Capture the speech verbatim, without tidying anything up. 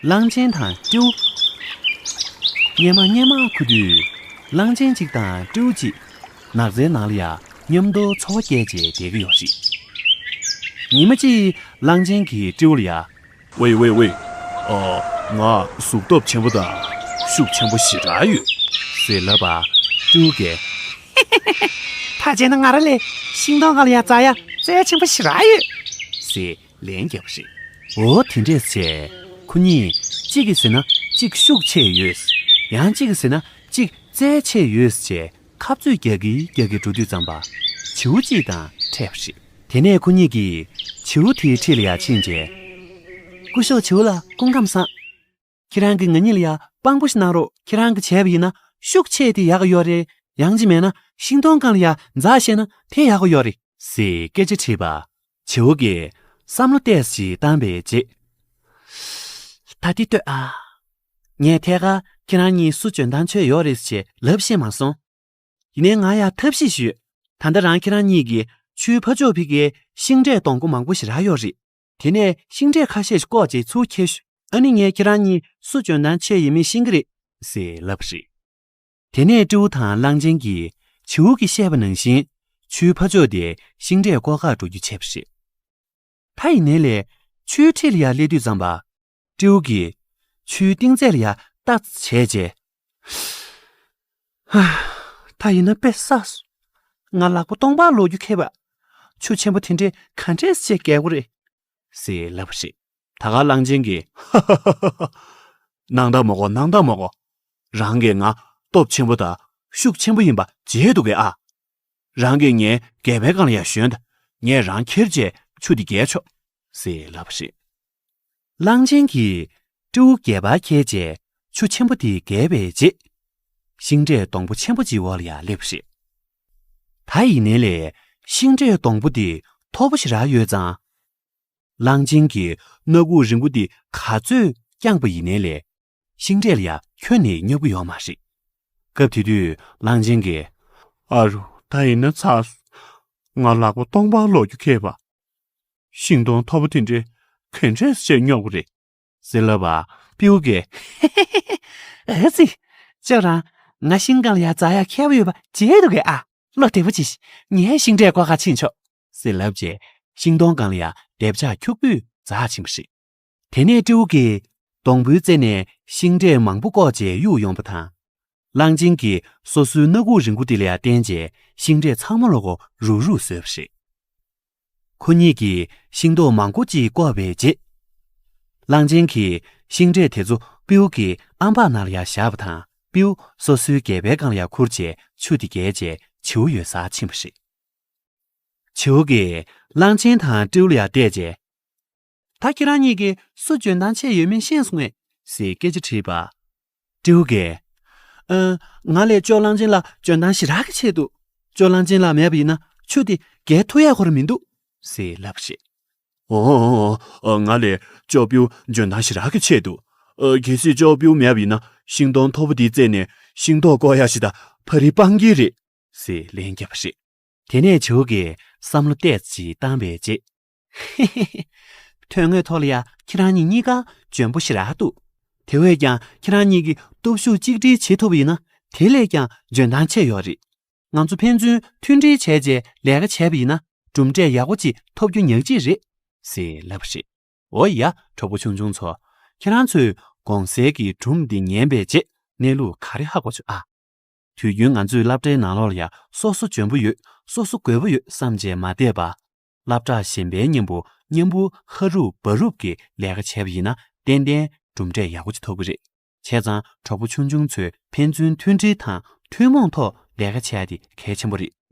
གླང་ཆེན་དང་སྤྲེའུ། སྔོན་མ་སྔོན་མ་ཁུ་དུས། གླང་ཆེན་གཅིག་དང་སྤྲེའུ་གཅིག་ནགས་ཚལ་ནང་ལ་ཡ་མཉམ་དུ་འཚོ་བ་སྐྱེལ་བྱས་བསྡད་ཀྱི་ཡོད་རེད། ཉི་མ་གཅིག་གླང་ཆེན་གྱིས་སྤྲེའུ་ལ་ཡ། ཝེ་ཝེ་ཝེ། ཨ། ང་གཟུགས་སྟོབས་ཆེན་པོ་དང་ཤུགས་ཆེན་པོ་ཞེ་དྲག་ཡོད། ཟེར་ལབ་པ། སྤྲེའུ་གིས། ཕལ་ཆེར་ན་ང་རང་ལས་ཤིང་སྡོང་སྒང་ལ་ཡ་འཛེག་ཡ་རྩལ་ཆེན་པོ་ཞེ་དྲག་ཡོད། ཟེར་ལན་བརྒྱབ་པ་རེད། འོ་དེ་འདྲས་བྱས། ཁོ་གཉིས་གཅིག་གིས་ཟེར་ན་གཅིག་ཤུགས་ཆེ་ཡོད། ཡང་གཅིག་གིས་ཟེར་ན་གཅིག་རྩལ་ཆེ་ཡོད་ཅེས་ཁ་རྩོད་རྒྱག་གིན་རྒྱག་གིན་འགྲོ་དུས་ཙམ་པ། བྱིའུ་གཅིག་དང་འཕྲད་པ་རེད། དེ་ནས་ཁོ་གཉིས་ཀྱིས་བྱིའུ་དེའི་འཁྲིས་ལ་ཡར་ཕྱིན་རྗེས། སྐུ་ཞབས་བྱིའུ་ལགས་སྐུ་ཁམས་བཟང་། ཁྱེད་རང་གིས་ང་གཉིས་ལ་ཡ་དཔང་པོ་ཞིག་གནང་རོགས། ཁྱེད་རང་གིས་བྱས་པ་ཡིན་ན་ཤུགས་ཆེ་དེ་ཡག་གི་ཡོད་རེད། ཡང་གཅིག་མེད་ན་ཤིང་སྡོང་སྒང་ལ་ཡ་འཛེག་ཤེས་ན་དེ་ཡག་གི་ཡོད་རེད། ཟེར་སྐད་ཆ་དྲིས་པ། བྱིའུ་གིས་བསམ་བློ་ཏོག་ཙམ་ཞིག་བཏང་པའི་རྗེས། ད་འདི་ལྟོས་ཨ། ངས་ཐད་ཀར་ཁྱེད་རང་གཉིས་སུ་འཇོན་ཐང་ཆེ་ཡོད་རེད་ཅེས་ལབ་ཤེས་མ་སོང་། ཡིན་ནའི་ང་ཡ་ཐབས་ཤེས་ཞུས། ད་ལྟ་རང་ཁྱེད་རང་གཉིས་ཀྱིས་ཆུའི་ཕར་ཕྱོགས་ཕ་གིར་ཤིང་འབྲས་སྡོང་པོ་མང་པོ་ཞེ་དྲག་ཡོད་རེད། དེ་ནས་ཤིང་འབྲས་ཁ་ཤས་ཤིག་བཀོག་བྱས་ཚུར་ཁྱེར་ཤོག། ཨ་ནི་ངས་ཁྱེད་རང་གཉིས་སུ་འཇོན་ཐང་ཆེ་ཡིན་མིན་ཤེས་ཀྱི་རེད། ཟེར་ལབ་པ་རེད། དེ་ནས་སྤྲེའུ་དང་གླང་ཆེན་གྱིས་བྱིའུ་གིས་བཤད་པ་ནང་བཞིན་ཆུའི་ཕར་ཕྱོགས་དེར་ཤིང་འབྲས་བཀོག་གར་འགྲོ་རྒྱུ་བྱས་པ་རེད། ད་ཡིན་ནའི་ལས་ཆུའི་འཁྲིས་ལ་ཡར་སླེབས་དུས་ཙམ་པ། སྤྲེའུ་གིས་ཆུའི་གཏིང་ཚད་ལ་ཡར་ལྟ་ཙམ་བྱས་རྗེས། ཧ། ད་ཡིན་ན་དཔེ་བསགས་སོང་། ང་ལག་པ་སྟོང་པར་ལོག་རྒྱུ་ཁེལ་བ། ཆུ་ཆེན་པོ་དེ་འདྲས་ག་འདྲས་བྱས་བརྒལ་དགོས་རེད། ཟེར་ལབ་པ་རེད། ད་ག་གླང་ཆེན་གྱིས། ཧ་ཧ་ཧ་ཧ། སྣང་དག་མ་དགོས། སྣང་དག་མ་དགོས། རང་གིས་ང་སྟོབས་ཆེན་པོ་དང་ཤུགས་ཆེན་པོ་ཡིན་པ་བརྗེད་འདུག་གས་ཨ། རང་གིས་ངའི་སྒལ་པའི་སྒང་ལ་ཡར་ཞོན་དང་། ངས་རང་ཁྱེར་བྱས་ཆུ་དེ་བརྒལ་ཆོག། ཟེར་ལབ་པ་རེད། གླང་ཆེན་གྱིས་སྤྲེའུ་སྒལ་པར་འཁྱེར་བྱས་ཆུ་ཆེན་པོ་དེ་བརྒལ་བའི་རྗེས། ཤིང་འབྲས་སྡོང་པོ་ཆེན་པོ་གཅིག་འོག་ལ་ཡར་སླེབས་པ་རེད། ད་ཡིན་ནའི་ལས་ཤིང་འབྲས་སྡོང་པོ་དེ་མཐོ་པོ་ཞེ་དྲག་ཡོད་ཙང་། གླང་ཆེན་གྱིས་སྣ་ཁུག་རིང་པོ་དེ་ག་ཚོད་བརྐྱངས་པ་ཡིན་ནའི་ལས། ཤིང་འབྲས་ལ་ཡ་ཁྱོན་ནས་སྙོབ་ཀྱི་ཡོད་མ་རེད། སྐབས་དེ་དུས་གླང་ཆེན་གྱིས། ཨ་རོ། ད་ཡིན་ན་ཚར་སོང་། ང་ལག་པ་སྟོང་པར་ལོག་རྒྱུ་ཁེལ་བ། ཤིང་སྡོང་མཐོ་པོ་དེ་འདྲས་ག་འདྲས་བྱས་སྙོབ་དགོས་རེད། ཟེར་ལབ་པ། སྤྲེའུ་གིས། ཨ་ཙི། ཁྱོད་རང་ང་ཤིང་སྒང་ལ་ཡར་འཛེག་ཡ་མཁས་པོ་ཡོད་པ་བརྗེད་འདུག་གས་ཨ། བློ་བདེ་པོ་བྱེད། ངས་ཤིང་འབྲས་བཀོག་གར་ཕྱིན་ཆོག། ཟེར་ལབ་རྗེས་ཤིང་སྡོང་སྒང་ལ་ཡར་རྡེབ་ཆག་འཁྱུག་པོས་འཛེག་ཕྱིན་པ་རེད། དེ་ནས་སྤྲེའུ་གིས་སྡོང་པོའི་རྩེ་ནས་ཤིང་འབྲས་མང་པོ་བཀོག་བྱས་གཡུགས་ཡོང་བ་དང་། གླང་ཆེན་གྱིས་སོ་སོའི་སྣ་ཁུག་རིང་པོ་དེ་ལ་ཡར་བསྟན་རྗེས་ཤིང་འབྲས་ཚང་མ་ལོག་གོ་རུག་རུག་བཟོས་པ་རེད། ཁོ་གཉིས་ཀྱིས་ཤིང་ཏོག་མང་པོ་ཅིག་བཀོག་པའི་རྗེས། གླང་ཆེན་གྱིས་ཤིང་འབྲས་དེ་ཚོ་སྤྲེའུ་གི་ཨམ་ཕྲག་ནང་ལ་ཡར་བཞག་པ་དང་སྤྲེའུ་སོ་སོའི་སྒལ་པའི་སྒང་ལ་ཡར་ཁུར་བྱས་ཆུ་དེ་བརྒལ་རྗེས་བྱིའུ་ཡོད་སར་ཕྱིན་པ་རེད། བྱིའུ་གིས་གླང་ཆེན་དང་སྤྲེའུ་ལ་ཡར་བལྟས་རྗེས། ད་ཁྱེད་རང་གཉིས་ཀྱིས་སུ་འཇོན་ཐང་ཆེ་ཡོད་མེད་ཤེས་སོང་ངས། ཟེར་སྐད་ཆ་དྲིས་པ། སྤྲེའུ་གིས། ཨ། ང་ལས་ཅོག་གླང་ཆེན་ལགས་འཇོན་ཐང་ཞེ་དྲག་གི་ཆེ་འདུག། ཅོག་གླང་ཆེན་ལགས་མེད་པ་ཡིན་ན་ཆུ་དེ་བརྒལ་ཐུབ་ཡག་ཁོ་རང་མི་འདུག། ཟེར་ལབ་པ་རེད། ཨོ་ཨོ་ཨོ། ང་ལས་ཅོག་སྤྲེའུ་འཇོན་ཐང་ཞེ་དྲག་གི་ཆེ་འདུག། ཨ། གལ་སྲིད་ཅོག་སྤྲེའུ་མེད་པ་ཡིན་ན་ཤིང་སྡོང་མཐོ་པོ་དེའི་རྩེ་ནས་ཤིང་ཏོག་བཀོག་ཡག་ཞིག་དང་ཕ་རི་སྤང་གི་རེད། ཟེར་ལན་བརྒྱབ་པ་རེད། དེ་ནས་བྱིའུ་གིས་བསམ་བློ་ཏོག་ཙམ་ཞིག་བཏང་བའི་རྗེས། ཧེ་ཧེ་ཧེ། དོན་དངོས་ཐོག་ལ་ཡ་ཁྱེད་རང་གཉིས་གཉིས་ཀ་འཇོན་པོ་ཞེ་དྲག་འདུག། དེ་བས་ཀྱང་ཁྱེད་རང་གཉིས་ཀྱིས་སྟོབས་ཤུགས་གཅིག་སྒྲིལ་བྱེད་ཐུབ་པ་ཡིན་ན་དེ་ལས་ཀྱང་འཇོན་ཐང་ཆེ་ཡོད་རེད། ང་ཚོ་ཕན་ཚུན་མཐུན་སྒྲིལ་བྱས་རྗེས་ལས་ཀ་བྱས་པ་ཡིན་ན་གྲུབ་འབྲས་ཡག་པོ་ཅིག་ཐོབ་རྒྱུ་ཉག་གཅིག་རེད། ཟེར་ལབ་པ་རེད། འོ་ཡ། གྲོགས་པོ་ཆུང་ཆུང་ཚོ། ཁྱེད་རང་ཚོས་གོང་གསལ་གྱི་སྒྲུང་འདི་ཉན་པའི་རྗེས་གནས་ལུགས་ག་རེ་ཧ་གོ་བྱུང་ཨ། དུས་རྒྱུན་ང་ཚོས་སློབ་གྲྭའི་ནང་ལོགས་ལ་ཡ་སོ་སོ་འཇོན་པོ་ཡོད། སོ་སོ་རྒོད་པོ་ཡོད་བསམ་བྱས་མ་བསྡད་པ། སློབ་གྲྭ་གཞན་པའི་མཉམ་པོ་མཉམ་པོ་ཧ་རུབ་བ་རུབ་ཀྱིས་ལས་ཀ་བྱས་པ་ཡིན་ན་ཏན་ཏན་གྲུབ་འབྲས་ཡག་པོ་ཅིག་ཐོབ་ཀྱི་རེད། བྱས་ཙང་གྲོགས་པོ་ཆུང་ཆུང་ཚོས་ཕན་ཚུན་མཐུན་སྒྲིལ་དང་ཐུན་མོང་ཐོག་ལས་ཀ་བྱས་ཏེ་གལ་ཆེན་པོ་རེད།